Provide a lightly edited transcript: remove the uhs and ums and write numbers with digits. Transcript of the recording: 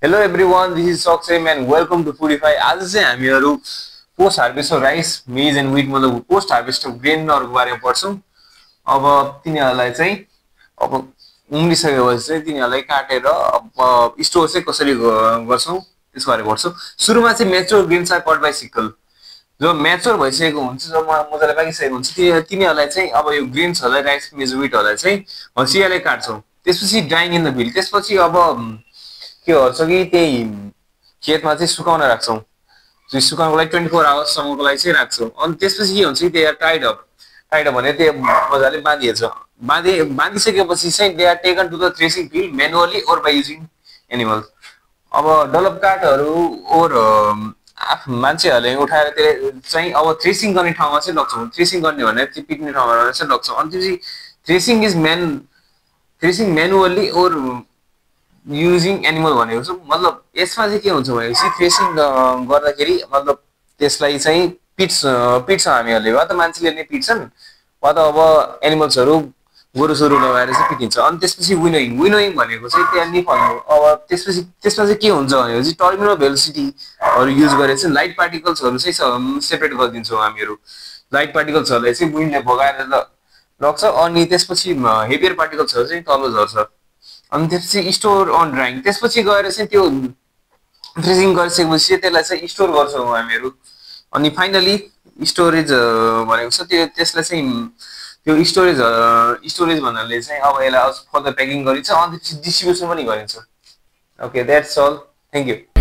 Hello everyone, this is Soksem and welcome to Foodify. आज चाहिँ हामीहरू पोस्ट हार्भेस्ट अफ राइस, मेज and wheat मतलब पोस्ट हार्भेस्ट अफ ग्रेनहरुको बारेमा पढ्छौं। अब तिनीहरुलाई चाहिँ अब उम्रिसकेपछि चाहिँ तिनीहरुलाई काटेर अब स्टोर चाहिँ कसरी गर्छौं त्यसको बारेमा पढ्छौं। सुरुमा चाहिँ mature grains are cut by sickle. जो म्याच्योर भइसकेको हुन्छ, जो मजाले पाकिसकेको हुन्छ तिनीहरुलाई चाहिँ अब यो ग्रेन्सहरुलाई राइस, मेज, व्हीटहरुलाई चाहिँ हँसियाले काट्छौं। त्यसपछि ड्राइङ इन द फिल्ड। त्यसपछि अब के गर्छ कि त्यही खेतमा चाहिँ सुकाउन राख्छौं। त्यो सुकाउनको लागि 24 आवर्स सम्मको लागि चाहिँ राख्छौं। अनि त्यसपछि के हुन्छ कि they are tied up. Tied up भने त्यो मजाले बाँधिएछ। बाँधिसकेपछि चाहिँ they are taken to the threshing field manually or by using animal. अब डलप काठहरु ओर मान्छेहरुले उठाएर त्यो चाहिँ अब थ्रेसिङ गर्ने ठाउँमा चाहिँ लग्छौं। थ्रेसिङ गर्ने भने त्यो पिट्ने ठाउँमा चाहिँ लग्छौं। अनि त्यसपछि थ्रेसिङ म्यानुअली ओर युजिङ एनिमल भनेको छ। मतलब यसमा चाहिँ के हुन्छ भनेपछि थ्रेसिङ गर्दाखेरि मतलब त्यसलाई चाहिँ पिट्छ हामीहरुले, वा त मान्छेले नै पिट्छन् वा त अब एनिमल्सहरु गोरुसोरु लगाएर चाहिँ पिटिन्छ। अनि त्यसपछि विनोइङ भनेको चाहिँ त्यहाँ निफल्नु। अब त्यसपछि त्यसमा चाहिँ के हुन्छ भनेपछि टर्मिनल भेलोसिटीहरु युज गरेर चाहिँ लाइट पार्टिकल्सहरु चाहिँ सेपरेट गरिदिन्छौं हामीहरु। लाइट पार्टिकल्सहरुलाई चाहिँ विन्डले भगाएर लग्छ अनि त्यसपछि हेभियर पार्टिकल्सहरु चाहिँ तल झर्छ। अनि त्यसपछि स्टोर अन ड्राइङ। त्यसपछि गएर चाहिँ त्यो फ्रिजिङ गरिसकेपछि त्यसलाई चाहिँ स्टोर गर्छौं हामीहरु। अनि फाइनली स्टोरेज भनेको छ त्यो त्यसलाई चाहिँ त्यो स्टोरेज भन्नाले चाहिँ अब यसलाई फर्दर प्याकिङ गरिन्छ अनि त्यसपछि डिस्ट्रिब्युसन पनि गरिन्छ। Okay, that's all. Thank you.